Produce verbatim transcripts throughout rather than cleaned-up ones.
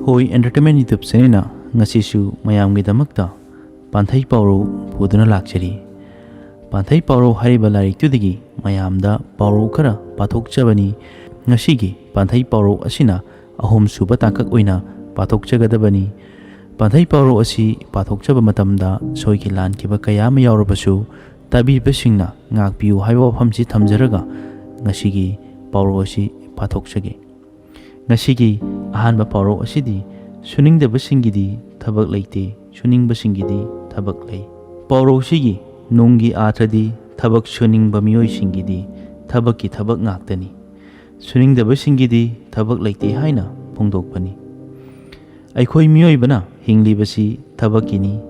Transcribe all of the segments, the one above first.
ꯑꯩꯈꯣꯏ Entertainment YouTube channelꯅ ꯉꯁꯤꯁꯨ ꯃꯌꯥꯝꯒꯤꯗꯃꯛꯇ ꯄꯥꯟꯊꯩ ꯄꯥꯎꯔꯧ ꯄꯨꯗꯨꯅ ꯂꯥꯛꯆꯔꯤ꯫ ꯄꯥꯟꯊꯩ ꯄꯥꯎꯔꯧ ꯍꯥꯏꯔꯤꯕ ꯂꯥꯏꯔꯤꯛꯇꯨꯗꯒꯤ ꯃꯌꯥꯝꯗ ꯄꯥꯎꯔꯧ ꯈꯔ ꯄꯥꯊꯣꯛꯆꯕꯅꯤ꯫ ꯉꯁꯤꯒꯤ ꯄꯥꯟꯊꯩ ꯄꯥꯎꯔꯧ ꯑꯁꯤꯅ ꯑꯍꯨꯝꯁꯨꯕ ꯇꯥꯡꯀꯛ ꯑꯣꯏꯅ ꯄꯥꯊꯣꯛꯆꯒꯗꯕꯅꯤ꯫ ꯄꯥꯟꯊꯩ ꯄꯥꯎꯔꯧ ꯑꯁꯤ ꯄꯥꯊꯣꯛꯆꯕ ꯃꯇꯝꯗ ꯁꯣꯏꯈꯤ ꯂꯥꯟꯈꯤꯕ ꯀꯌꯥ ꯑꯃ ꯌꯥꯎꯔꯕꯁꯨ ꯇꯥꯕꯤꯕꯁꯤꯡꯅ ꯉꯥꯛꯄꯤꯌꯨ ꯍꯥꯏꯕ ꯋꯥꯐꯝꯁꯤ ꯊꯝꯖꯔꯒ ꯉꯁꯤꯒꯤ ꯄꯥꯎꯔꯧ ꯑꯁꯤ ꯄꯥꯊꯣꯛꯆꯒꯦ꯫ ꯉꯁꯤꯒꯤ ꯑꯍꯥꯟꯕ ꯄꯥꯎꯔꯧ ꯑꯁꯤꯗꯤ ꯁꯨꯅꯤꯡꯗꯕꯁꯤꯡꯒꯤꯗꯤ ꯊꯕꯛ ꯂꯩꯇꯦ, ꯁꯨꯅꯤꯡꯕꯁꯤꯡꯒꯤꯗꯤ ꯊꯕꯛ ꯂꯩ꯫ ꯄꯥꯎꯔꯧꯁꯤꯒꯤ ꯅꯨꯡꯒꯤ ꯑꯥꯔꯊꯗꯤ ꯊꯕꯛ ꯁꯨꯅꯤꯡꯕ ꯃꯤꯑꯣꯏꯁꯤꯡꯒꯤꯗꯤ ꯊꯕꯛꯀꯤ ꯊꯕꯛ ꯉꯥꯛꯇꯅꯤ, ꯁꯨꯅꯤꯡꯗꯕꯁꯤꯡꯒꯤꯗꯤ ꯊꯕꯛ ꯂꯩꯇꯦ ꯍꯥꯏꯅ ꯐꯣꯡꯗꯣꯛꯄꯅꯤ꯫ ꯑꯩꯈꯣꯏ ꯃꯤꯑꯣꯏꯕꯅ ꯍꯤꯡꯂꯤꯕꯁꯤ ꯊꯕꯛꯀꯤꯅꯤ꯫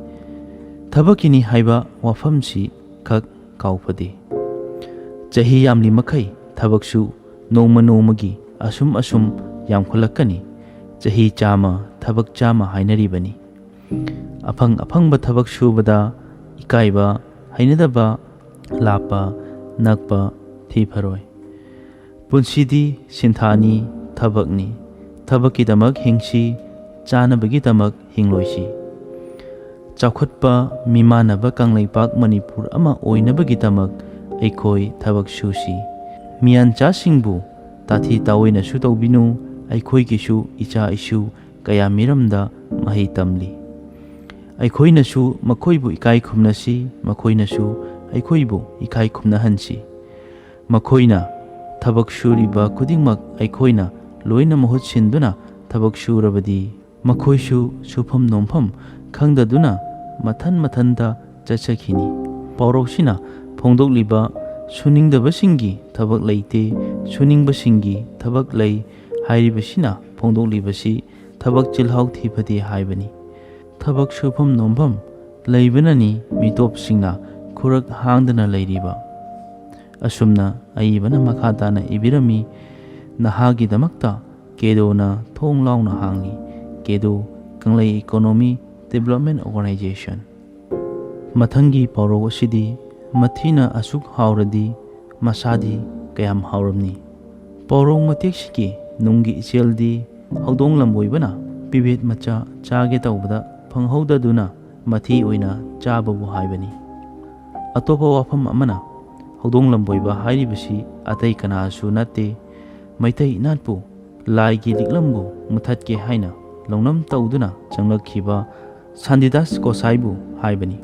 ꯊꯕꯛꯀꯤꯅꯤ ꯍꯥꯏꯕ ꯋꯥꯐꯝꯁꯤ ꯈꯛ ꯀꯥꯎꯐꯗꯦ꯫ ꯆꯍꯤ ꯌꯥꯝꯂꯤ ꯃꯈꯩ ꯊꯕꯛꯁꯨ ꯅꯣꯡꯃ ꯅꯣꯡꯃꯒꯤ ꯑꯁꯨꯝ ꯑꯁꯨꯝ ꯌꯥꯝꯈꯠꯂꯛꯀꯅꯤ꯫ ꯆꯍꯤ ꯆꯥꯝꯃ, ꯊꯕꯛ ꯆꯥꯝꯃ ꯍꯥꯏꯅꯔꯤꯕꯅꯤ꯫ ꯑꯐꯪ ꯑꯐꯪꯕ ꯊꯕꯛ ꯁꯨꯕꯗ ꯏꯀꯥꯏꯕ, ꯍꯩꯅꯗꯕ, ꯂꯥꯞꯄ, ꯅꯛꯄ ꯊꯤꯐꯔꯣꯏ꯫ ꯄꯨꯟꯁꯤꯗꯤ ꯁꯤꯟꯊꯥꯅꯤ, ꯊꯕꯛꯅꯤ꯫ ꯊꯕꯛꯀꯤꯗꯃꯛ ꯍꯤꯡꯁꯤ, ꯆꯥꯅꯕꯒꯤꯗꯃꯛ ꯍꯤꯡꯂꯣꯏꯁꯤ꯫ ꯆꯥꯎꯈꯠꯄ, ꯃꯤꯃꯥꯟꯅꯕ ꯀꯪꯂꯩꯄꯥꯛ ꯃꯅꯤꯄꯨꯔ ꯑꯃ ꯑꯣꯏꯅꯕꯒꯤꯗꯃꯛ ꯑꯩꯈꯣꯏ ꯊꯕꯛ ꯁꯨꯁꯤ꯫ ꯃꯤꯌꯥꯟꯆꯥꯁꯤꯡꯕꯨ ꯇꯥꯊꯤ ꯇꯥꯑꯣꯏꯅꯁꯨ ꯇꯧꯕꯤꯅꯨ, ꯑꯩꯈꯣꯏꯒꯤꯁꯨ ꯏꯆꯥ ꯏꯁꯨ ꯀꯌꯥ ꯃꯤꯔꯝꯗ ꯃꯍꯩ ꯇꯝꯂꯤ꯫ ꯑꯩꯈꯣꯏꯅꯁꯨ ꯃꯈꯣꯏꯕꯨ ꯏꯀꯥꯏ ꯈꯨꯝꯅꯁꯤ, ꯃꯈꯣꯏꯅꯁꯨ ꯑꯩꯈꯣꯏꯕꯨ ꯏꯀꯥꯏ ꯈꯨꯝꯅꯍꯟꯁꯤ꯫ ꯃꯈꯣꯏꯅ ꯊꯕꯛ ꯁꯨꯔꯤꯕ ꯈꯨꯗꯤꯡꯃꯛ ꯑꯩꯈꯣꯏꯅ ꯂꯣꯏꯅ ꯃꯍꯨꯠ ꯁꯤꯟꯗꯨꯅ ꯊꯕꯛ ꯁꯨꯔꯕꯗꯤ ꯃꯈꯣꯏꯁꯨ ꯁꯨꯐꯝ ꯅꯣꯝꯐꯝ ꯈꯪꯗꯗꯨꯅ ꯃꯊꯟ ꯃꯊꯟꯇ ꯆꯠꯆꯈꯤꯅꯤ꯫ ꯄꯥꯎꯔꯧꯁꯤꯅ ꯐꯣꯡꯗꯣꯛꯂꯤꯕ ꯁꯨꯅꯤꯡꯗꯕꯁꯤꯡꯒꯤ ꯊꯕꯛ ꯂꯩꯇꯦ, ꯁꯨꯅꯤꯡꯕꯁꯤꯡꯒꯤ ꯊꯕꯛ ꯂꯩ ꯍꯥꯏꯔꯤꯕꯁꯤꯅ ꯐꯣꯡꯗꯣꯛꯂꯤꯕꯁꯤ ꯊꯕꯛ ꯆꯤꯜꯍꯥꯎ ꯊꯤ ꯐꯗꯦ ꯍꯥꯏꯕꯅꯤ꯫ ꯊꯕꯛ ꯁꯨꯐꯝ ꯅꯣꯝꯐꯝ ꯂꯩꯕꯅꯅꯤ ꯃꯤꯇꯣꯞꯁꯤꯡꯅ ꯈꯨꯔꯛ ꯍꯥꯡꯗꯅ ꯂꯩꯔꯤꯕ꯫ ꯑꯁꯨꯝꯅ ꯑꯏꯕꯅ ꯃꯈꯥ ꯇꯥꯅ ꯏꯕꯤꯔꯝꯃꯤ, ꯅꯍꯥꯒꯤꯗꯃꯛꯇ ꯀꯦꯗꯣꯅ ꯊꯣꯡ ꯂꯥꯎꯅ ꯍꯥꯡꯂꯤ꯫ ꯀꯦꯗꯣ, ꯀꯪꯂꯩ Economy Development Organization꯫ ꯃꯊꯪꯒꯤ ꯄꯥꯎꯔꯧ ꯑꯁꯤꯗꯤ ꯃꯊꯤꯅ ꯑꯁꯨꯛ ꯍꯥꯎꯔꯗꯤ ꯃꯁꯥꯗꯤ ꯀꯌꯥꯝ ꯍꯥꯎꯔꯝꯅꯤ꯫ ꯄꯥꯎꯔꯧ ꯃꯇꯦꯛꯁꯤꯒꯤ ꯅꯨꯡꯒꯤ ꯏꯆꯦꯜꯗꯤ ꯍꯧꯗꯣꯡ ꯂꯝꯕꯣꯏꯕꯅ ꯄꯤꯕꯦꯠ ꯃꯆꯥ ꯆꯥꯒꯦ ꯇꯧꯕꯗ ꯐꯪꯍꯧꯗꯗꯨꯅ ꯃꯊꯤ ꯑꯣꯏꯅ ꯆꯥꯕꯕꯨ ꯍꯥꯏꯕꯅꯤ꯫ ꯑꯇꯣꯞꯄ ꯋꯥꯐꯝ ꯑꯃꯅ, ꯍꯧꯗꯣꯡ ꯂꯝꯕꯣꯏꯕ ꯍꯥꯏꯔꯤꯕꯁꯤ ꯑꯇꯩ ꯀꯅꯥꯁꯨ ꯅꯠꯇꯦ, ꯃꯩꯇꯩ ꯏꯅꯥꯠꯄꯨ, ꯂꯥꯏꯒꯤ ꯂꯤꯛꯂꯝꯕꯨ ꯃꯨꯊꯠꯀꯦ ꯍꯥꯏꯅ ꯂꯧꯅꯝ ꯇꯧꯗꯨꯅ ꯆꯪꯂꯛꯈꯤꯕ ꯁꯥꯟꯇꯤꯗꯥꯁ ꯒꯣꯁꯥꯏꯕꯨ ꯍꯥꯏꯕꯅꯤ꯫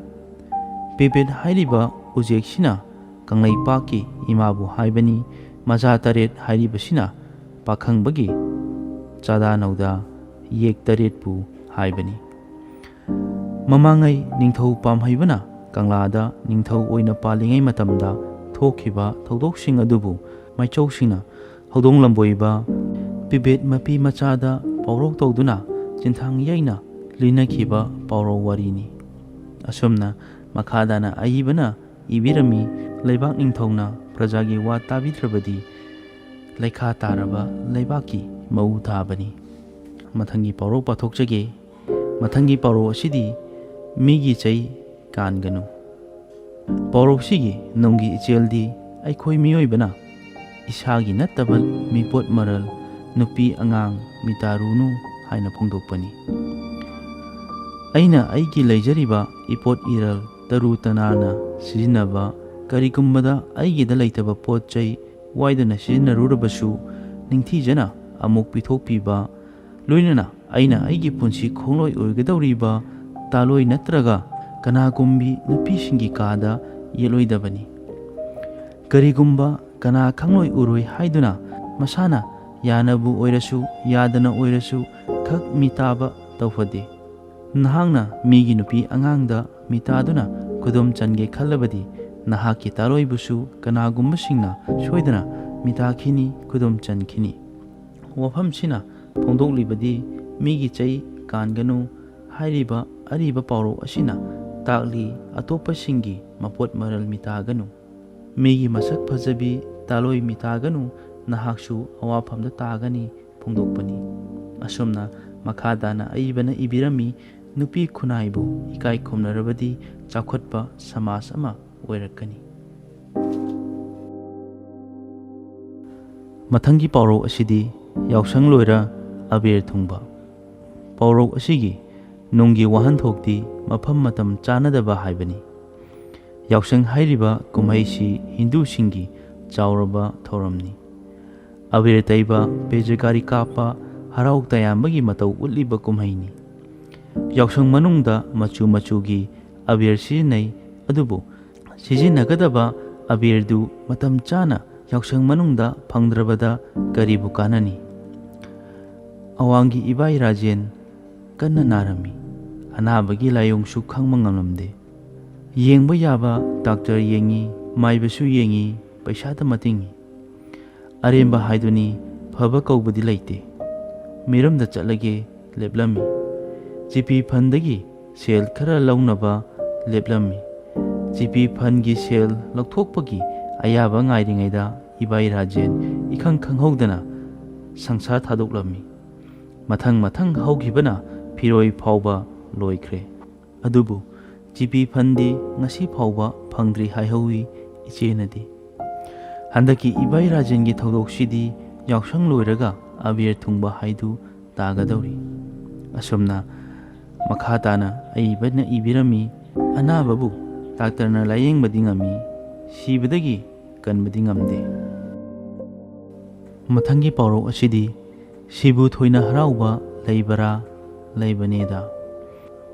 ꯄꯤꯕꯦꯠ ꯍꯥꯏꯔꯤꯕ ꯎꯆꯦꯛꯁꯤꯅ ꯀꯪꯂꯩꯄꯥꯛꯀꯤ ꯏꯃꯥꯕꯨ ꯍꯥꯏꯕꯅꯤ꯫ ꯃꯆꯥ ꯇꯔꯦꯠ ꯍꯥꯏꯔꯤꯕꯁꯤꯅ ꯄꯥꯈꯪꯕꯒꯤ ꯆꯥꯗꯥ ꯅꯧꯗꯥ ꯌꯦꯛ ꯇꯔꯦꯠꯄꯨ ꯍꯥꯏꯕꯅꯤ꯫ ꯃꯃꯥꯡꯉꯩ ꯅꯤꯡꯊꯧ ꯄꯥꯝꯍꯩꯕꯅ ꯀꯪꯂꯥꯗ ꯅꯤꯡꯊꯧ ꯑꯣꯏꯅ ꯄꯥꯜꯂꯤꯉꯩ ꯃꯇꯝꯗ ꯊꯣꯛꯈꯤꯕ ꯊꯧꯗꯣꯛꯁꯤꯡ ꯑꯗꯨꯕꯨ ꯃꯥꯏꯆꯧꯁꯤꯡꯅ ꯍꯧꯗꯣꯡ ꯂꯝꯕꯣꯏꯕ ꯄꯤꯕꯦꯠ ꯃꯄꯤ ꯃꯆꯥꯗ ꯄꯥꯎꯔꯧ ꯇꯧꯗꯨꯅ ꯆꯤꯟꯊꯥꯡ ꯌꯩꯅ ꯂꯤꯅꯈꯤꯕ ꯄꯥꯎꯔꯧ ꯋꯥꯔꯤꯅꯤ꯫ ꯑꯁꯨꯝꯅ ꯃꯈꯥ ꯇꯥꯅ ꯑꯏꯕꯅ ꯏꯕꯤꯔꯝꯃꯤ, ꯂꯩꯕꯥꯛ ꯅꯤꯡꯊꯧꯅ ꯄ꯭ꯔꯖꯥꯒꯤ ꯋꯥ ꯇꯥꯕꯤꯗ꯭ꯔꯕꯗꯤ ꯂꯩꯈꯥ ꯇꯥꯔꯕ ꯂꯩꯕꯥꯛꯀꯤ ꯃꯎ ꯊꯥꯕꯅꯤ꯫ ꯃꯊꯪꯒꯤ ꯄꯥꯎꯔꯧ ꯄꯥꯊꯣꯛꯆꯒꯦ꯫ ꯃꯊꯪꯒꯤ ꯄꯥꯎꯔꯧ ꯑꯁꯤꯗꯤ ꯃꯤꯒꯤ ꯆꯩ ꯀꯥꯟꯒꯅꯨ꯫ ꯄꯥꯎꯔꯧꯁꯤꯒꯤ ꯅꯨꯡꯒꯤ ꯏꯆꯦꯜꯗꯤ ꯑꯩꯈꯣꯏ ꯃꯤꯑꯣꯏꯕꯅ ꯏꯁꯥꯒꯤ ꯅꯠꯇꯕ ꯃꯤꯄꯣꯠ ꯃꯔꯜ, ꯅꯨꯄꯤ ꯑꯉꯥꯡ, ꯃꯤꯇꯥꯔꯨꯅꯨ ꯍꯥꯏꯅ ꯐꯣꯡꯗꯣꯛꯄꯅꯤ꯫ ꯑꯩꯅ ꯑꯩꯒꯤ ꯂꯩꯖꯔꯤꯕ ꯏꯄꯣꯠ ꯏꯔꯜ ꯇꯔꯨ ꯇꯅꯥꯟꯅ ꯁꯤꯖꯤꯟꯅꯕ, ꯀꯔꯤꯒꯨꯝꯕꯗ ꯑꯩꯒꯤꯗ ꯂꯩꯇꯕ ꯄꯣꯠ ꯆꯩ ꯋꯥꯏꯗꯅ ꯁꯤꯖꯤꯟꯅꯔꯨꯔꯕꯁꯨ ꯅꯤꯡꯊꯤꯖꯅ ꯑꯃꯨꯛ ꯄꯤꯊꯣꯛꯄꯤꯕ, ꯂꯣꯏꯅꯅ ꯑꯩꯅ ꯑꯩꯒꯤ ꯄꯨꯟꯁꯤ ꯈꯣꯡꯂꯣꯏ ꯑꯣꯏꯒꯗꯧꯔꯤꯕ ꯇꯥꯂꯣꯏ ꯅꯠꯇ꯭ꯔꯒ ꯀꯅꯥꯒꯨꯝꯕꯤ ꯅꯨꯄꯤꯁꯤꯡꯒꯤ ꯀꯥꯗ ꯌꯦꯠꯂꯣꯏꯗꯕꯅꯤ꯫ ꯀꯔꯤꯒꯨꯝꯕ ꯀꯅꯥ ꯈꯪꯂꯣꯏ ꯎꯔꯣꯏ ꯍꯥꯏꯗꯨꯅ ꯃꯁꯥꯅ ꯌꯥꯅꯕꯨ ꯑꯣꯏꯔꯁꯨ ꯌꯥꯗꯅ ꯑꯣꯏꯔꯁꯨ ꯈꯛ ꯃꯤꯇꯥꯕ ꯇꯧꯐꯗꯦ꯫ ꯅꯍꯥꯛꯅ ꯃꯤꯒꯤ ꯅꯨꯄꯤ ꯑꯉꯥꯡꯗ ꯃꯤꯇꯥꯗꯨꯅ ꯈꯨꯗꯨꯝ ꯆꯟꯒꯦ ꯈꯜꯂꯕꯗꯤ ꯅꯍꯥꯛꯀꯤ ꯇꯥꯂꯣꯏꯕꯨꯁꯨ ꯀꯅꯥꯒꯨꯝꯕꯁꯤꯡꯅ ꯁꯣꯏꯗꯅ ꯃꯤꯇꯥꯈꯤꯅꯤ, ꯈꯨꯗꯨꯝ ꯆꯟꯈꯤꯅꯤ꯫ ꯋꯥꯐꯝꯁꯤꯅ ꯐꯣꯡꯗꯣꯛꯂꯤꯕꯗꯤ ꯃꯤꯒꯤ ꯆꯩ ꯀꯥꯟꯒꯅꯨ ꯍꯥꯏꯔꯤꯕ ꯑꯔꯤꯕ ꯄꯥꯎꯔꯧ ꯑꯁꯤꯅ ꯇꯥꯛꯂꯤ, ꯑꯇꯣꯞꯄꯁꯤꯡꯒꯤ ꯃꯄꯣꯠ ꯃꯔꯜ ꯃꯤꯇꯥꯒꯅꯨ, ꯃꯤꯒꯤ ꯃꯁꯛ ꯐꯖꯕꯤ ꯇꯥꯂꯣꯏ ꯃꯤꯇꯥꯒꯅꯨ, ꯅꯍꯥꯛꯁꯨ ꯑꯋꯥꯐꯝꯗ ꯇꯥꯒꯅꯤ ꯐꯣꯡꯗꯣꯛꯄꯅꯤ꯫ ꯑꯁꯨꯝꯅ ꯃꯈꯥ ꯇꯥꯅ ꯑꯏꯕꯅ ꯏꯕꯤꯔꯝꯃꯤ, ꯅꯨꯄꯤ ꯈꯨꯟꯅꯥꯏꯕꯨ ꯏꯀꯥꯏ ꯈꯨꯝꯅꯔꯕꯗꯤ ꯆꯥꯎꯈꯠꯄ ꯁꯃꯥꯖ ꯑꯃ ꯑꯣꯏꯔꯛꯀꯅꯤ꯫ ꯃꯊꯪꯒꯤ ꯄꯥꯎꯔꯧ ꯑꯁꯤꯗꯤ ꯌꯥꯎꯁꯪ ꯂꯣꯏꯔ ꯑꯕꯦꯔ ꯊꯨꯡꯕ꯫ ꯄꯥꯎꯔꯧ ꯑꯁꯤꯒꯤ ꯅꯨꯡꯒꯤ ꯋꯥꯍꯟꯊꯣꯛꯇꯤ ꯃꯐꯝ ꯃꯇꯝ ꯆꯥꯅꯗꯕ ꯍꯥꯏꯕꯅꯤ꯫ ꯌꯥꯎꯁꯪ ꯍꯥꯏꯔꯤꯕ ꯀꯨꯝꯍꯩꯁꯤ ꯍꯤꯟꯗꯨꯁꯤꯡꯒꯤ ꯆꯥꯎꯔꯕ ꯊꯧꯔꯝꯅꯤ꯫ ꯑꯕꯤꯔ ꯇꯩꯕ, ꯄꯦꯖꯒꯥꯔꯤ ꯀꯥꯞꯄ, ꯍꯔꯥꯎ ꯇꯌꯥꯝꯕꯒꯤ ꯃꯇꯧ ꯎꯠꯂꯤꯕ ꯀꯨꯝꯍꯩꯅꯤ꯫ ꯌꯥꯎꯁꯪ ꯃꯅꯨꯡꯗ ꯃꯆꯨ ꯃꯆꯨꯒꯤ ꯑꯕꯤꯔ ꯁꯤꯖꯤꯟꯅꯩ, ꯑꯗꯨꯕꯨ ꯁꯤꯖꯤꯟꯅꯒꯗꯕ ꯑꯕꯤꯔꯗꯨ ꯃꯇꯝ ꯆꯥꯅ ꯌꯥꯎꯁꯪ ꯃꯅꯨꯡꯗ ꯐꯪꯗ꯭ꯔꯕꯗ ꯀꯔꯤꯕꯨ ꯀꯥꯟꯅꯅꯤ? ꯑꯋꯥꯡꯒꯤ ꯏꯕꯥꯏ ꯔꯥꯖꯦꯟ ꯀꯟꯅ ꯅꯥꯔꯝꯃꯤ꯫ ꯑꯅꯥꯕꯒꯤ ꯂꯥꯏꯑꯣꯡꯁꯨ ꯈꯪꯕ ꯉꯝꯂꯝꯗꯦ꯫ ꯌꯦꯡꯕ ꯌꯥꯕ ꯗꯥꯛꯇꯔ ꯌꯦꯡꯉꯤ, ꯃꯥꯏꯕꯁꯨ ꯌꯦꯡꯉꯤ, ꯄꯩꯁꯥꯗ ꯃꯇꯤꯡꯉꯤ꯫ ꯑꯔꯦꯝꯕ ꯍꯥꯏꯗꯨꯅꯤ, ꯐꯕ ꯀꯧꯕꯗꯤ ꯂꯩꯇꯦ꯫ ꯃꯤꯔꯝꯗ ꯆꯠꯂꯒꯦ ꯂꯦꯞꯂꯝꯃꯤ꯫ ꯖꯤꯄꯤ ꯐꯟꯗꯒꯤ ꯁꯦꯜ ꯈꯔ ꯂꯧꯅꯕ ꯂꯦꯞꯂꯝꯃꯤ꯫ ꯖꯤꯄꯤ ꯐꯟꯒꯤ ꯁꯦꯜ ꯂꯧꯊꯣꯛꯄꯒꯤ ꯑꯌꯥꯕ ꯉꯥꯏꯔꯤꯉꯩꯗ ꯏꯕꯥꯏ ꯔꯥꯖꯦꯟ ꯏꯈꯪ ꯈꯪꯍꯧꯗꯅ ꯁꯪꯁꯥꯔ ꯊꯥꯗꯣꯛꯂꯝꯃꯤ꯫ ꯃꯊꯪ ꯃꯊꯪ ꯍꯧꯈꯤꯕꯅ ꯐꯤꯔꯣꯏ ꯐꯥꯎꯕ ꯂꯣꯏꯈ꯭ꯔꯦ꯫ ꯑꯗꯨꯕꯨ ꯖꯤꯄꯤ ꯐꯟꯗꯤ ꯉꯁꯤ ꯐꯥꯎꯕ ꯐꯪꯗ꯭ꯔꯤ ꯍꯥꯏꯍꯧꯏ ꯏꯆꯦꯅꯗꯤ꯫ ꯍꯟꯗꯛꯀꯤ ꯏꯕꯥꯏ ꯔꯥꯖꯦꯟꯒꯤ ꯊꯧꯗꯣꯛꯁꯤꯗꯤ ꯌꯥꯎꯁꯪ ꯂꯣꯏꯔꯒ ꯑꯕꯤꯔ ꯊꯨꯡꯕ ꯍꯥꯏꯗꯨ ꯇꯥꯒꯗꯧꯔꯤ꯫ ꯑꯁꯨꯝꯅ ꯃꯈꯥ ꯇꯥꯅ ꯑꯏꯕꯅ ꯏꯕꯤꯔꯝꯃꯤ, ꯑꯅꯥꯕꯕꯨ ꯗꯥꯛꯇꯔꯅ ꯂꯥꯌꯦꯡꯕꯗꯤ ꯉꯝꯃꯤ, ꯁꯤꯕꯗꯒꯤ ꯀꯟꯕꯗꯤ ꯉꯝꯗꯦ꯫ ꯃꯊꯪꯒꯤ ꯄꯥꯎꯔꯧ ꯑꯁꯤꯗꯤ ꯁꯤꯕꯨ ꯊꯣꯏꯅ ꯍꯔꯥꯎꯕ ꯂꯩꯕꯔꯥ? ꯂꯩꯕꯅꯦꯗ꯫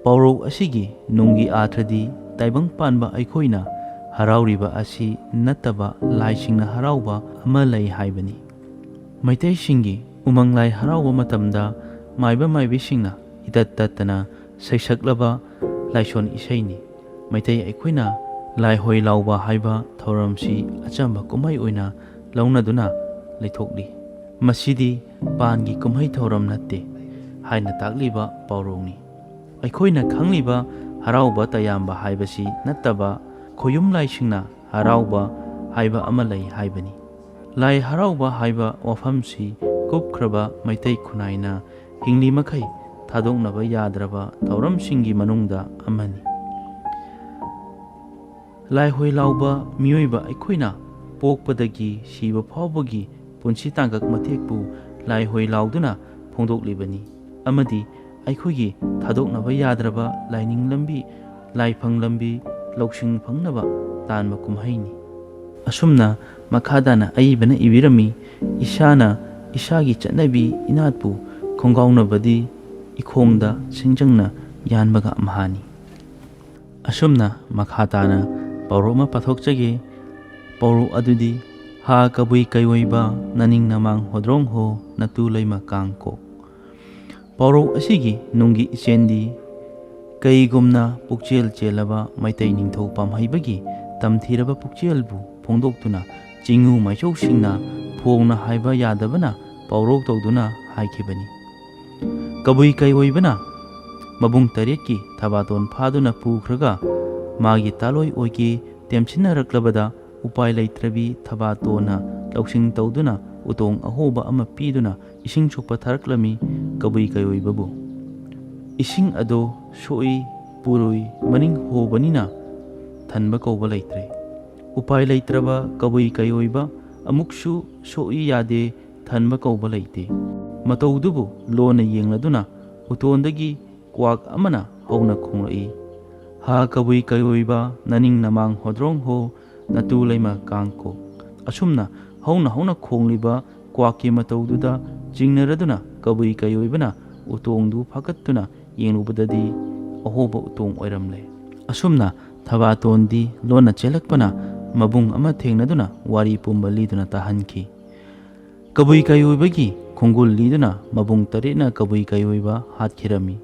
ꯄꯥꯎꯔꯧ ꯑꯁꯤꯒꯤ ꯅꯨꯡꯒꯤ ꯑꯥꯊ꯭ꯔꯗꯤ ꯇꯥꯏꯕꯪ ꯄꯥꯟꯕ ꯑꯩꯈꯣꯏꯅ ꯍꯔꯥꯎꯔꯤꯕ ꯑꯁꯤ ꯅꯠꯇꯕ ꯂꯥꯏꯁꯤꯡꯅ ꯍꯔꯥꯎꯕ ꯑꯃ ꯂꯩ ꯍꯥꯏꯕꯅꯤ꯫ ꯃꯩꯇꯩꯁꯤꯡꯒꯤ ꯎꯃꯪ ꯂꯥꯏ ꯍꯔꯥꯎꯕ ꯃꯇꯝꯗ ꯃꯥꯏꯕ ꯃꯥꯏꯕꯤꯁꯤꯡꯅ ꯏꯇꯠ ꯇꯠꯇꯅ ꯁꯩꯁꯛꯂꯕ ꯂꯥꯏꯁꯣꯟ ꯏꯁꯩꯅꯤ꯫ ꯃꯩꯇꯩ ꯑꯩꯈꯣꯏꯅ ꯂꯥꯏꯍꯣꯏ ꯂꯥꯎꯕ ꯍꯥꯏꯕ ꯊꯧꯔꯝꯁꯤ ꯑꯆꯝꯕ ꯀꯨꯝꯍꯩ ꯑꯣꯏꯅ ꯂꯧꯅꯗꯨꯅ ꯂꯩꯊꯣꯛꯂꯤ꯫ ꯃꯁꯤꯗꯤ ꯄꯥꯟꯒꯤ ꯀꯨꯝꯍꯩ ꯊꯧꯔꯝ ꯅꯠꯇꯦ ꯍꯥꯏꯅ ꯇꯥꯛꯂꯤꯕ ꯄꯥꯎꯔꯧꯅꯤ꯫ ꯑꯩꯈꯣꯏꯅ ꯈꯪꯂꯤꯕ ꯍꯔꯥꯎꯕ ꯇꯌꯥꯝꯕ ꯍꯥꯏꯕꯁꯤ ꯅꯠꯇꯕ ꯈꯣꯌꯨꯝ ꯂꯥꯏꯁꯤꯡꯅ ꯍꯔꯥꯎꯕ ꯍꯥꯏꯕ ꯑꯃ ꯂꯩ ꯍꯥꯏꯕꯅꯤ꯫ ꯂꯥꯏ ꯍꯔꯥꯎꯕ ꯍꯥꯏꯕ ꯋꯥꯐꯝꯁꯤ ꯀꯨꯞꯈ꯭ꯔꯕ ꯃꯩꯇꯩ ꯈꯨꯟꯅꯥꯏꯅ ꯍꯤꯡꯂꯤ ꯃꯈꯩ ꯊꯥꯗꯣꯛꯅꯕ ꯌꯥꯗ꯭ꯔꯕ ꯊꯧꯔꯝꯁꯤꯡꯒꯤ ꯃꯅꯨꯡꯗ ꯑꯃꯅꯤ꯫ ꯂꯥꯏꯍꯣꯏ ꯂꯥꯎꯕ ꯃꯤꯑꯣꯏꯕ ꯑꯩꯈꯣꯏꯅ ꯄꯣꯛꯄꯗꯒꯤ ꯁꯤꯕ ꯐꯥꯎꯕꯒꯤ ꯄꯨꯟꯁꯤ ꯇꯥꯡꯀꯛ ꯃꯇꯦꯛꯄꯨ ꯂꯥꯏꯍꯣꯏ ꯂꯥꯎꯗꯨꯅ ꯐꯣꯡꯗꯣꯛꯂꯤꯕꯅꯤ ꯑꯃꯗꯤ ꯑꯩꯈꯣꯏꯒꯤ ꯊꯥꯗꯣꯛꯅꯕ ꯌꯥꯗ꯭ꯔꯕ ꯂꯥꯏꯅꯤꯡ ꯂꯝꯕꯤ, ꯂꯥꯏꯐꯪ ꯂꯝꯕꯤ, ꯂꯧꯁꯤꯡ ꯐꯪꯅꯕ ꯇꯥꯟꯕ ꯀꯨꯝꯍꯩꯅꯤ꯫ ꯑꯁꯨꯝꯅ ꯃꯈꯥ ꯇꯥꯅ ꯑꯏꯕꯅ ꯏꯕꯤꯔꯝꯃꯤ, "ꯏꯁꯥꯅ ꯏꯁꯥꯒꯤ ꯆꯠꯅꯕꯤ ꯏꯅꯥꯠꯄꯨ ꯈꯣꯡꯒꯥꯎꯅꯕꯗꯤ ꯏꯈꯣꯡꯗ ꯁꯤꯡꯖꯪꯅ ꯌꯥꯟꯕꯒ ꯑꯝꯍꯥꯅꯤ"꯫ ꯑꯁꯨꯝꯅ ꯃꯈꯥ ꯇꯥꯅ ꯄꯥꯎꯔꯧ ꯑꯃ ꯄꯥꯊꯣꯛꯆꯒꯦ꯫ ꯄꯥꯎꯔꯧ ꯑꯗꯨꯗꯤ, "ꯍꯥ ꯀꯕꯨꯏ ꯀꯩꯑꯣꯏꯕ, ꯅꯅꯤꯡ ꯅꯃꯥꯡ ꯍꯣꯗ꯭ꯔꯣꯡ ꯍꯣ, ꯅꯇꯨ ꯂꯩꯃ ꯀꯥꯡ ꯀꯣꯛ"꯫ ꯄꯥꯎꯔꯧ ꯑꯁꯤꯒꯤ ꯅꯨꯡꯒꯤ ꯏꯆꯦꯜꯗꯤ, ꯀꯩꯒꯨꯝꯅ ꯄꯨꯛꯆꯦꯜ ꯆꯦꯜꯂꯕ ꯃꯩꯇꯩ ꯅꯤꯡꯊꯧ ꯄꯥꯝꯍꯩꯕꯒꯤ ꯇꯝꯊꯤꯔꯕ ꯄꯨꯛꯆꯦꯜꯕꯨ ꯐꯣꯡꯗꯣꯛꯇꯨꯅ ꯆꯤꯡꯉꯨ ꯃꯥꯏꯁꯧꯁꯤꯡꯅ ꯐꯣꯡꯅ ꯍꯥꯏꯕ ꯌꯥꯗꯕꯅ ꯄꯥꯎꯔꯧ ꯇꯧꯗꯨꯅ ꯍꯥꯏꯈꯤꯕꯅꯤ꯫ ꯀꯕꯨꯏ ꯀꯩꯑꯣꯏꯕꯅ ꯃꯕꯨꯡ ꯇꯔꯦꯠꯀꯤ ꯊꯕꯥꯇꯣꯟ ꯐꯥꯗꯨꯅ ꯄꯨꯈ꯭ꯔꯒ ꯃꯥꯒꯤ ꯇꯥꯂꯣꯏ ꯑꯣꯏꯒꯦ ꯇꯦꯝꯁꯤꯟꯅꯔꯛꯂꯕꯗ ꯎꯄꯥꯏ ꯂꯩꯇ꯭ꯔꯕꯤ ꯊꯕꯥꯇꯣꯟꯅ ꯂꯧꯁꯤꯡ ꯇꯧꯗꯨꯅ ꯎꯇꯣꯡ ꯑꯍꯣꯕ ꯑꯃ ꯄꯤꯗꯨꯅ ꯏꯁꯤꯡ ꯁꯣꯛꯄ ꯊꯥꯔꯛꯂꯝꯃꯤ ꯀꯕꯨꯏ ꯀꯩꯑꯣꯏꯕꯕꯨ꯫ ꯏꯁꯤꯡ ꯑꯗꯣ ꯁꯣꯛꯏ ꯄꯨꯔꯨꯏ ꯃꯅꯤꯡ ꯍꯣꯕꯅꯤꯅ ꯊꯟꯕ ꯀꯧꯕ ꯂꯩꯇ꯭ꯔꯦ꯫ ꯎꯄꯥꯏ ꯂꯩꯇ꯭ꯔꯕ ꯀꯕꯨꯏ ꯀꯩꯑꯣꯏꯕ ꯑꯃꯨꯛꯁꯨ ꯁꯣꯛꯏ ꯌꯥꯗꯦ ꯊꯟꯕ ꯀꯧꯕ ꯂꯩꯇꯦ꯫ ꯃꯇꯧꯗꯨꯕꯨ ꯂꯣꯟꯅ ꯌꯦꯡꯂꯗꯨꯅ ꯎꯇꯣꯟꯗꯒꯤ ꯀ꯭ꯋꯥꯛ ꯑꯃꯅ ꯍꯧꯅ ꯈꯣꯡꯂꯛꯏ, "ꯍꯥ ꯀꯕꯨꯏ ꯀꯩꯑꯣꯏꯕ, ꯅꯅꯤꯡ ꯅꯃꯥꯡ ꯍꯣꯗ꯭ꯔꯣꯡ ꯍꯣ, ꯅꯇꯨ ꯂꯩꯃ ꯀꯥꯡ ꯀꯣꯛ"꯫ ꯑꯁꯨꯝꯅ ꯍꯧꯅ ꯍꯧꯅ ꯈꯣꯡꯂꯤꯕ ꯀ꯭ꯋꯥꯛꯀꯤ ꯃꯇꯧꯗꯨꯗ ꯆꯤꯡꯅꯔꯗꯨꯅ ꯀꯕꯨꯏ ꯀꯩꯑꯣꯏꯕꯅ ꯎꯇꯣꯡꯗꯨ ꯐꯥꯀꯠꯇꯨꯅ ꯌꯦꯡꯂꯨꯕꯗꯗꯤ ꯑꯍꯣꯕ ꯎꯇꯣꯡ ꯑꯣꯏꯔꯝꯂꯦ꯫ ꯑꯁꯨꯝꯅ ꯊꯕꯥꯇꯣꯟꯗꯤ ꯂꯣꯟꯅ ꯆꯦꯜꯂꯛꯄꯅ ꯃꯕꯨꯡ ꯑꯃ ꯊꯦꯡꯅꯗꯨꯅ ꯋꯥꯔꯤ ꯄꯨꯝꯕ ꯂꯤꯗꯨꯅ ꯇꯥꯍꯟꯈꯤ꯫ ꯀꯕꯨꯏ ꯀꯩꯑꯣꯏꯕꯒꯤ ꯈꯣꯡꯒꯨꯜ ꯂꯤꯗꯨꯅ ꯃꯕꯨꯡ ꯇꯔꯦꯠꯅ ꯀꯕꯨꯏ ꯀꯩꯑꯣꯏꯕ ꯍꯥꯠꯈꯤꯔꯝꯃꯤ꯫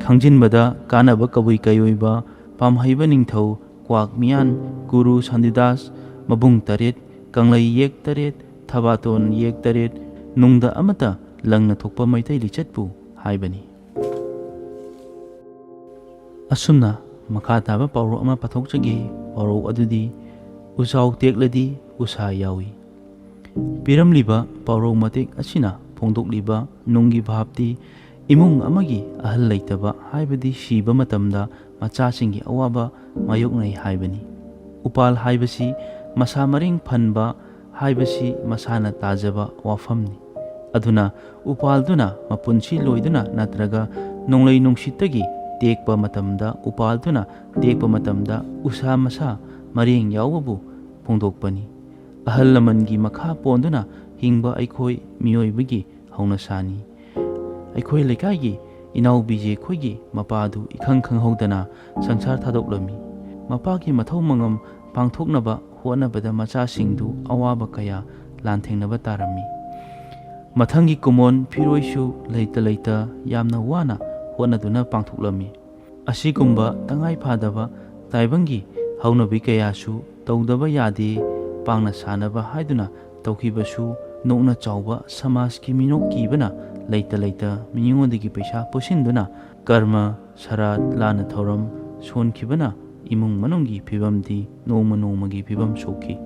ꯈꯪꯖꯤꯟꯕꯗ ꯀꯥꯟꯅꯕ ꯀꯕꯨꯏ ꯀꯩꯑꯣꯏꯕ ꯄꯥꯝꯍꯩꯕ ꯅꯤꯡꯊꯧ ꯀ꯭ꯋꯥꯛ ꯃꯤꯌꯥꯟ ꯀꯨꯔꯨ ꯁꯥꯟꯇꯤꯗꯥꯁ ꯃꯕꯨꯡ ꯇꯔꯦꯠ, ꯀꯪꯂꯩ ꯌꯦꯛ ꯇꯔꯦꯠ, ꯊꯕꯥꯇꯣꯟ ꯌꯦꯛ ꯇꯔꯦꯠ, ꯅꯨꯡꯗ ꯑꯃꯠꯇ ꯂꯪꯅ ꯊꯣꯛꯄ ꯃꯩꯇꯩ ꯂꯤꯆꯠꯄꯨ ꯍꯥꯏꯕꯅꯤ꯫ ꯑꯁꯨꯝꯅ ꯃꯈꯥ ꯇꯥꯕ ꯄꯥꯎꯔꯧ ꯑꯃ ꯄꯥꯊꯣꯛꯆꯒꯦ꯫ ꯄꯥꯎꯔꯧ ꯑꯗꯨꯗꯤ, "ꯎꯖꯥꯎ ꯇꯦꯛꯂꯗꯤ ꯎꯁꯥ ꯌꯥꯎꯏ"꯫ ꯄꯤꯔꯝꯂꯤꯕ ꯄꯥꯎꯔꯧ ꯃꯇꯦꯛ ꯑꯁꯤꯅ ꯐꯣꯡꯗꯣꯛꯂꯤꯕ ꯅꯨꯡꯒꯤ ꯚꯥꯞꯇꯤ, ꯏꯃꯨꯡ ꯑꯃꯒꯤ ꯑꯍꯜ ꯂꯩꯇꯕ ꯍꯥꯏꯕꯗꯤ ꯁꯤꯕ ꯃꯇꯝꯗ ꯃꯆꯥꯁꯤꯡꯒꯤ ꯑꯋꯥꯕ ꯃꯥꯌꯣꯛꯅꯩ ꯍꯥꯏꯕꯅꯤ꯫ ꯎꯄꯥꯜ ꯍꯥꯏꯕꯁꯤ ꯃꯁꯥ ꯃꯔꯦꯡ ꯐꯟꯕ ꯍꯥꯏꯕꯁꯤ ꯃꯁꯥꯅ ꯇꯥꯖꯕ ꯋꯥꯐꯝꯅꯤ꯫ ꯑꯗꯨꯅ ꯎꯄꯥꯜꯗꯨꯅ ꯃꯄꯨꯟꯁꯤ ꯂꯣꯏꯗꯨꯅ ꯅꯠꯇ꯭ꯔꯒ ꯅꯣꯡꯂꯩ ꯅꯨꯡꯁꯤꯠꯇꯒꯤ ꯇꯦꯛꯄ ꯃꯇꯝꯗ, ꯎꯄꯥꯜꯗꯨꯅ ꯇꯦꯛꯄ ꯃꯇꯝꯗ ꯎꯁꯥ ꯃꯁꯥ ꯃꯔꯦꯡ ꯌꯥꯎꯕꯕꯨ ꯐꯣꯡꯗꯣꯛꯄꯅꯤ꯫ ꯑꯍꯜ ꯂꯃꯟꯒꯤ ꯃꯈꯥ ꯄꯣꯟꯗꯨꯅ ꯍꯤꯡꯕ ꯑꯩꯈꯣꯏ ꯃꯤꯑꯣꯏꯕꯒꯤ ꯍꯧꯅꯁꯥꯅꯤ꯫ ꯑꯩꯈꯣꯏ ꯂꯩꯀꯥꯏꯒꯤ ꯏꯅꯥꯎꯕꯤꯖꯦ ꯑꯩꯈꯣꯏꯒꯤ ꯃꯄꯥꯗꯨ ꯏꯈꯪ ꯈꯪꯍꯧꯗꯅ ꯁꯪꯁꯥꯔ ꯊꯥꯗꯣꯛꯂꯝꯃꯤ꯫ ꯃꯄꯥꯒꯤ ꯃꯊꯧ ꯃꯉꯝ ꯄꯥꯡꯊꯣꯛꯅꯕ ꯍꯣꯠꯅꯕꯗ ꯃꯆꯥꯁꯤꯡꯗꯨ ꯑꯋꯥꯕ ꯀꯌꯥ ꯂꯥꯟꯊꯦꯡꯅꯕ ꯇꯥꯔꯝꯃꯤ꯫ ꯃꯊꯪꯒꯤ ꯀꯨꯝꯑꯣꯟ ꯐꯤꯔꯣꯏꯁꯨ ꯂꯩꯇ ꯂꯩꯇ ꯌꯥꯝꯅ ꯋꯥꯅ ꯍꯣꯠꯅꯗꯨꯅ ꯄꯥꯡꯊꯣꯛꯂꯝꯃꯤ꯫ ꯑꯁꯤꯒꯨꯝꯕ ꯇꯉꯥꯏ ꯐꯗꯕ ꯇꯥꯏꯕꯪꯒꯤ ꯍꯧꯅꯕꯤ ꯀꯌꯥꯁꯨ ꯇꯧꯗꯕ ꯌꯥꯗꯦ, ꯄꯥꯡꯅ ꯁꯥꯟꯅꯕ ꯍꯥꯏꯗꯨꯅ ꯇꯧꯈꯤꯕꯁꯨ ꯅꯣꯛꯅ ꯆꯥꯎꯕ ꯁꯃꯥꯖꯀꯤ ꯃꯤꯅꯣꯛ ꯀꯤꯕꯅ ꯂꯩꯇ ꯂꯩꯇ ꯃꯤꯉꯣꯟꯗꯒꯤ ꯄꯩꯁꯥ ꯄꯨꯁꯤꯟꯗꯨꯅ ꯀꯔꯃ, ꯁꯔꯥꯠ, ꯂꯥꯟꯅ ꯊꯧꯔꯝ ꯁꯣꯟꯈꯤꯕꯅ ꯏꯃꯨꯡ ꯃꯅꯨꯡꯒꯤ ꯐꯤꯕꯝꯗꯤ ꯅꯣꯡꯃ ꯅꯣꯡꯃꯒꯤ ꯐꯤꯕꯝ ꯁꯣꯛꯈꯤ꯫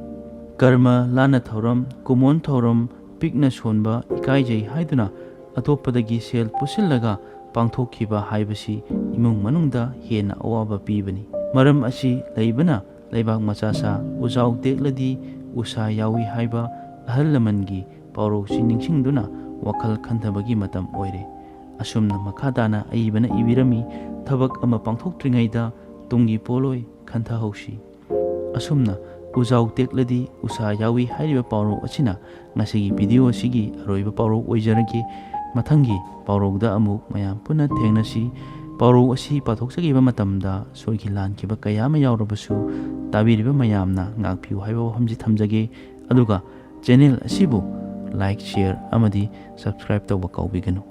ꯀꯔꯃ, ꯂꯥꯟꯅ ꯊꯧꯔꯝ, ꯀꯨꯝꯑꯣꯟ ꯊꯧꯔꯝ ꯄꯤꯛꯅ ꯁꯣꯟꯕ ꯏꯀꯥꯏꯖꯩ ꯍꯥꯏꯗꯨꯅ ꯑꯇꯣꯞꯄꯗꯒꯤ ꯁꯦꯜ ꯄꯨꯁꯤꯜꯂꯒ ꯄꯥꯡꯊꯣꯛꯈꯤꯕ ꯍꯥꯏꯕꯁꯤ ꯏꯃꯨꯡ ꯃꯅꯨꯡꯗ ꯍꯦꯟꯅ ꯑꯋꯥꯕ ꯄꯤꯕꯅꯤ꯫ ꯃꯔꯝ ꯑꯁꯤ ꯂꯩꯕꯅ ꯂꯩꯕꯥꯛ ꯃꯆꯥ ꯁꯥ ꯎꯖꯥꯎ ꯇꯦꯛꯂꯗꯤ ꯎꯁꯥ ꯌꯥꯎꯏ ꯍꯥꯏꯕ ꯑꯍꯜ ꯂꯃꯟꯒꯤ ꯄꯥꯎꯔꯧꯁꯤ ꯅꯤꯡꯁꯤꯡꯗꯨꯅ ꯋꯥꯈꯜ ꯈꯟꯊꯕꯒꯤ ꯃꯇꯝ ꯑꯣꯏꯔꯦ꯫ ꯑꯁꯨꯝꯅ ꯃꯈꯥ ꯇꯥꯅ ꯑꯏꯕꯅ ꯏꯕꯤꯔꯝꯃꯤ, ꯊꯕꯛ ꯑꯃ ꯄꯥꯡꯊꯣꯛꯇ꯭ꯔꯤꯉꯩꯗ ꯇꯨꯡꯒꯤ ꯄꯣꯠꯂꯣꯏ ꯈꯟꯊꯍꯧꯁꯤ꯫ ꯑꯁꯨꯝꯅ ꯎꯖꯥꯎ ꯇꯦꯛꯂꯗꯤ ꯎꯁꯥ ꯌꯥꯎꯏ ꯍꯥꯏꯔꯤꯕ ꯄꯥꯎꯔꯧ ꯑꯁꯤꯅ ꯉꯁꯤꯒꯤ ꯚꯤꯗꯤꯑꯣ ꯑꯁꯤꯒꯤ ꯑꯔꯣꯏꯕ ꯄꯥꯎꯔꯧ ꯑꯣꯏꯖꯔꯒꯦ꯫ ꯃꯊꯪꯒꯤ ꯄꯥꯎꯔꯧꯗ ꯑꯃꯨꯛ ꯃꯌꯥꯝ ꯄꯨꯟꯅ ꯊꯦꯡꯅꯁꯤ꯫ ꯄꯥꯎꯔꯧ ꯑꯁꯤ ꯄꯥꯊꯣꯛꯆꯈꯤꯕ ꯃꯇꯝꯗ ꯁꯣꯏꯈꯤ ꯂꯥꯟꯈꯤꯕ ꯀꯌꯥ ꯑꯃ ꯌꯥꯎꯔꯕꯁꯨ ꯇꯥꯕꯤꯔꯤꯕ ꯃꯌꯥꯝꯅ ꯉꯥꯛꯄꯤꯌꯨ ꯍꯥꯏꯕ ꯋꯥꯐꯝꯁꯤ ꯊꯝꯖꯒꯦ꯫ ꯑꯗꯨꯒ ꯆꯦꯅꯦꯜ ꯑꯁꯤꯕꯨ ꯂꯥꯏꯛ, ꯁꯤꯌꯔ ꯑꯃꯗꯤ ꯁꯕꯁꯀ꯭ꯔꯥꯏꯕ ꯇꯧꯕ ꯀꯥꯎꯕꯤꯒꯅꯨ꯫